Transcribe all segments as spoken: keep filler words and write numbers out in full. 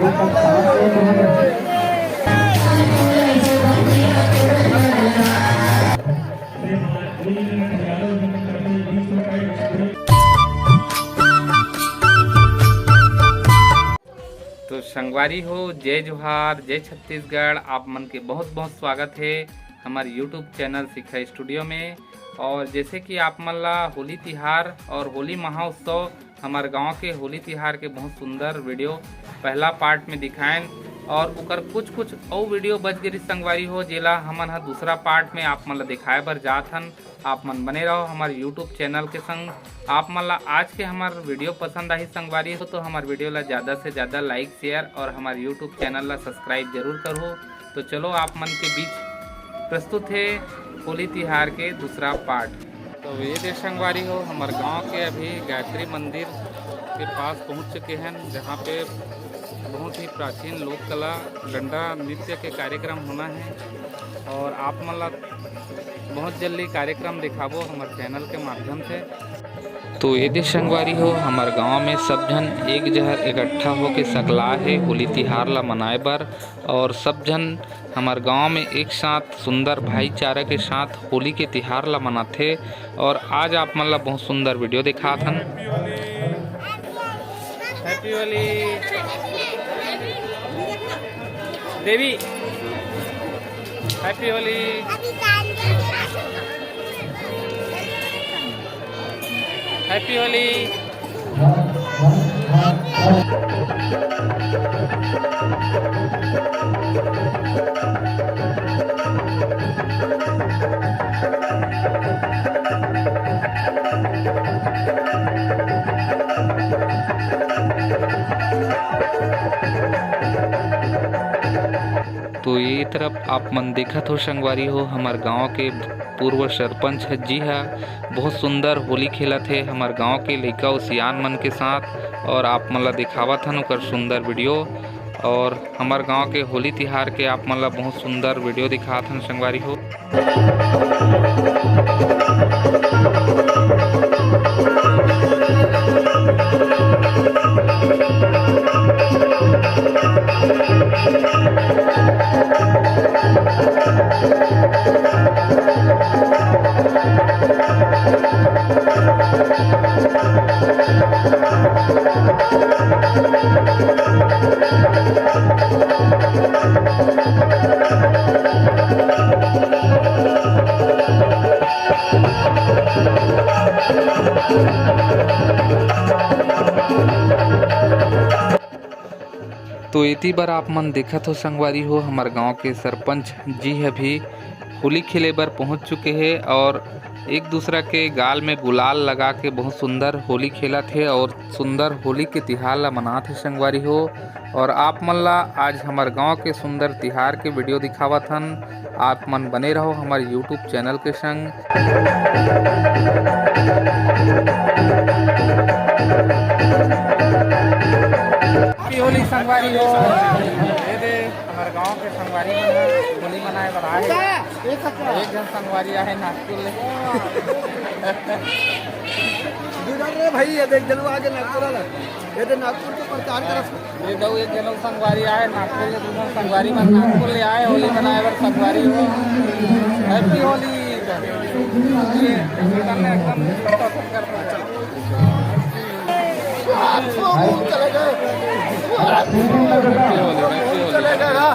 तो संगवारी हो, जय जोहार, जय छत्तीसगढ़। आप मन के बहुत बहुत स्वागत हे हमर YouTube चैनल शिक्षा स्टूडियो में। और जैसे कि आप मन ला होली तिहार और होली महाउत्सव, हमर गांव के होली तिहार के बहुत सुंदर वीडियो पहला पार्ट में दिखाएन, और ओकर कुछ कुछ अउ वीडियो बच गे रिहिस संगवारी हो, जेला हमन ह दूसरा पार्ट में आप मन ला दिखाए बर जात हन। आप मन बने रहो हमर YouTube चैनल के संग। आप मन ला आज के हमर वीडियो पसंद आही संगवारी हो, तो हमर वीडियो ला ज़्यादा से ज़्यादा लाइक, शेयर और हमर YouTube चैनल ला सब्सक्राइब जरूर करहु। तो चलो, आप मन के बीच प्रस्तुत हे होली तिहार के दूसरा पार्ट। तो ये दे संगवारी हो, हमर गांव के अभी गायत्री मंदिर के पास पहुंच चुके हैं, जहां पे बहुत ही प्राचीन लोक कला डंडा नृत्य के कार्यक्रम होना है, और आप मन ला बहुत जल्दी कार्यक्रम दिखाबो हमर चैनल के माध्यम से। तो ये दे संगवारी हो, हमर गांव में सब झन एक जहर इकट्ठा होके सकला हे होली तिहार ला मनाए बर, और सब झन हमर गांव में एक साथ सुंदर भाईचारा के साथ होली के तिहार ला मनाथे। और आज आप मन ला बहुत सुंदर वीडियो दिखात हन। हैप्पी होली देवी, हैप्पी होली, हैप्पी होली। तो ये तरफ आप मन देखत हो संगवारी हो, हमर गांव के पूर्व सरपंच जी ह बहुत सुंदर होली खेलत हे हमर गांव के लइका अउ सियान मन के साथ, और आप मन ला दिखावत हन ओकर सुंदर वीडियो। और हमर गांव के होली तिहार के आप मन ला बहुत सुंदर वीडियो दिखात हन संगवारी हो। तो एती बर आप मन देखत हो संगवारी हो, हमर गांव के सरपंच जी ह भी होली खेले बर पहुंच चुके हे और एक दूसरा के गाल में गुलाल लगा के बहुत सुंदर होली खेलत हे और सुंदर होली के तिहार ला मनात हे संगवारी हो। और आप मन ला आज हमर गांव के सुंदर तिहार के वीडियो दिखावत हन। आप मन बने रहो हमर YouTube चैनल के संग। Happy होली संगवारी हो। ये दे हमर गांव के संगवारी मन ह होली मनाए बर आए हे। एक झन संगवारी आहे नागपुर ले। दीदार रे भाई, ये देख जलवा आगे नागपुर वाला। ये दे नागपुर के प्रचार करत हे। ये दऊ एक जनऊ संगवारी आए नागपुर ले, दूनों संगवारी मन नागपुर ले आए होली मनाए बर संगवारी हो। Happy होली। ये एकदम चलेगा।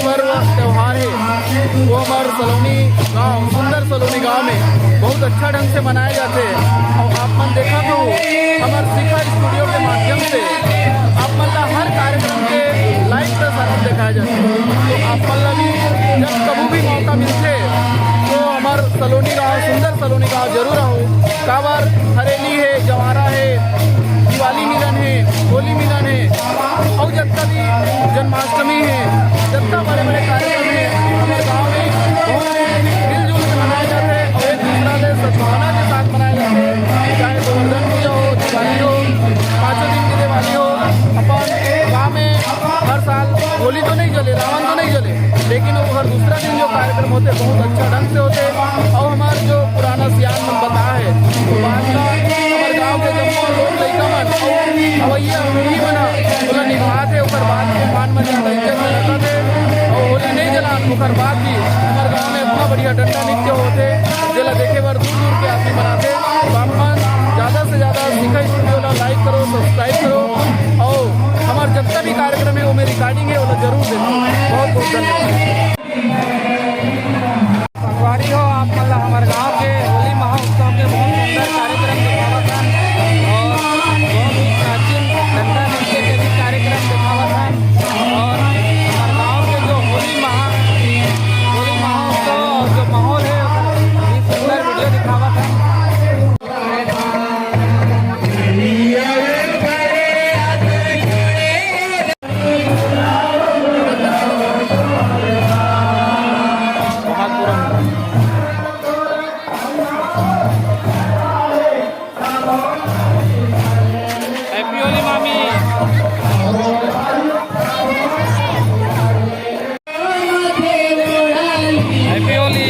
पर्व त्योहार हे, वो हमर सलोनी गांव, सुंदर सलोनी गांव में बहुत अच्छा ढंग से मनाए जाथे। अउ आप मन देखत हो हमर शिखा स्टूडियो के माध्यम से आप मन ला हर कार्यक्रम के लाइव प्रसारण दिखाए जाथे। तो आप मन ला भी जब कभू भी मौका मिलथे तो हमर सलोनी गांव, सुंदर सलोनी गांव जरूर आओ। काबर हरेली हे, जवारा हे, दिवाली मिलन हे, होली मिलन हे, अउ जतना भी जन्माष्टमी हे, जतना बड़े-बड़े कार्यक्रम हे, हमर गांव में बहुत मिलजुल के मनाए जाथे अउ एक दूसरा ले सद्भावना के साथ मनाए जाथे। चाहे गोवर्धन पूजा हो, दिवाली हो, पाँचों दिन की दिवाली हो, अपन गांव में हर साल होली तो नहीं जले, रावण तो नहीं जले, लेकिन वो हर दूसरा दिन जो कार्यक्रम होथे, बहुत अच्छा ढंग से होथे। अउ हमर जो पुराना सियान मन बताए हे, तो बात ला हमर गांव के जम्मो लोग लइका मन अउ अवइया पीढ़ी मन ह ओला निभात हे, ओकर बात के मान मर्यादा इज्जत से रखत हे। अउ होली नहीं जलान, ओकर बाद भी हमर गांव में इतना बढ़िया डंडा नृत्य होथे, जेला देखे बर दूर दूर के आदमी मन आथे। तो आप मन ज्यादा से ज्यादा शिखा स्टूडियो ला लाइक करो, सब्सक्राइब करो, अउ हमर जतना भी कार्यक्रम हे, ओमे रिकॉर्डिंग हे, ओला जरूर देखो। बहुत बहुत धन्यवाद। संगवारी हो, आप मन ला हमर गांव के होली महोत्सव के बहुत सुंदर कार्यक्रम दिखावत हन अउ बहुत ही प्राचीन डंडा नृत्य के भी कार्यक्रम दिखावत हन अउ हमर गांव के जो होली महा-, होली महोत्सव अउ जो माहौल हे, ओकर भी सुंदर वीडियो दिखावत हन। Happy Holi, मामी। Happy Holi।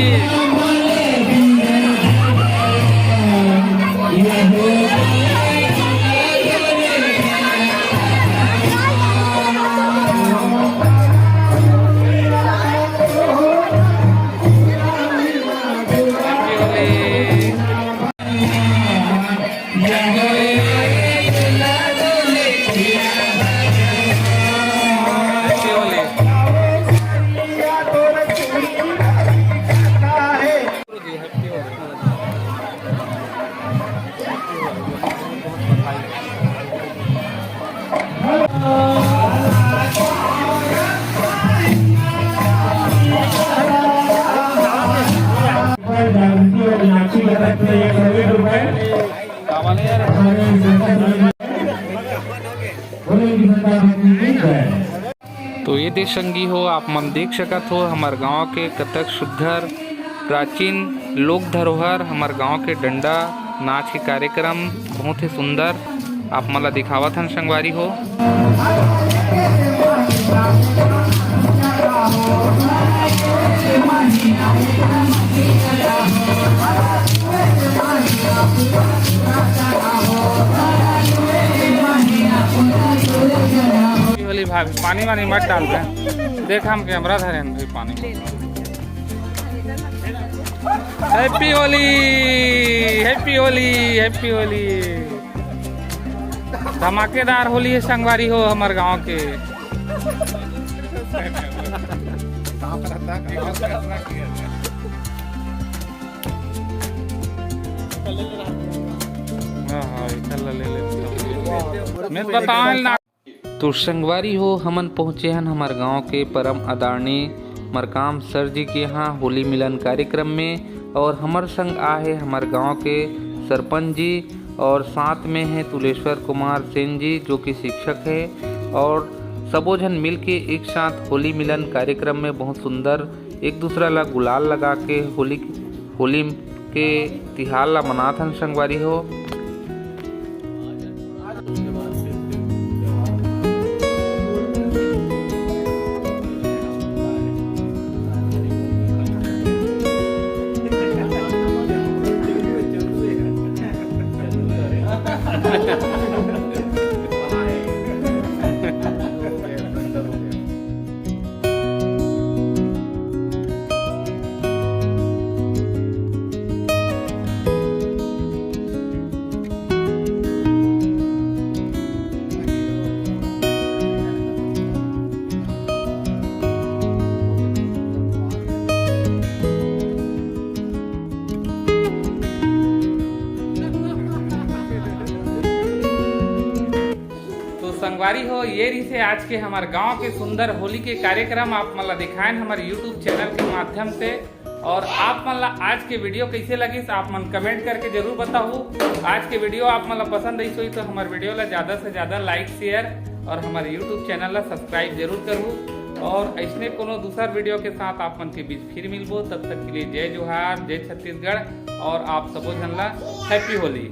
तो ये दे संगी हो, आप मन देख सकत हो हमर गांव के कतक सुघर प्राचीन लोक धरोहर, हमर गांव के डंडा नाच के कार्यक्रम बहुत ही सुंदर आप मन ला दिखावत हन संगवारी हो। ये वाली भाभी पानी वानी मत डाल दे, देख हम कैमरा धरे हैं भाई पानी। Happy Holi, Happy Holi, Happy Holi। धमाकेदार होली है संगवारी हो हमर गांव के। हाँ, हाँ, ये चल ले, ले, ले। मैं बताऊं ना। तो संगवारी हो, हमन पहुँचे हन हमर गांव के परम आदरणीय मरकाम सर जी के यहाँ होली मिलन कार्यक्रम में, और हमर संग आहे हमर गांव के सरपंच जी, और साथ में है तुलेश्वर कुमार सेन जी, जो कि शिक्षक है, और सबो झन मिल के एक साथ होली मिलन कार्यक्रम में बहुत सुंदर एक दूसरा ला गुलाल लगा के होली, होली के तिहार ला मनात हन संगवारी हो। संगवारी हो, ये रहिसे आज के हमर गांव के सुंदर होली के कार्यक्रम आप मन ला दिखाएन हमर YouTube चैनल के माध्यम से। और आप मन ला आज के वीडियो कैसे लगिस, आप मन कमेंट करके जरूर बताहू। आज के वीडियो आप मन ला पसंद आइस होही तो हमर वीडियो ला ज्यादा से ज्यादा लाइक, शेयर और हमर YouTube चैनल ला सब्सक्राइब जरूर करहू। और ऐसने कोनो दूसर वीडियो के साथ आप मन के बीच फिर मिलबो। तब तक के लिए जय जोहार, जय छत्तीसगढ़ और आप सबो झन ला हैप्पी होली।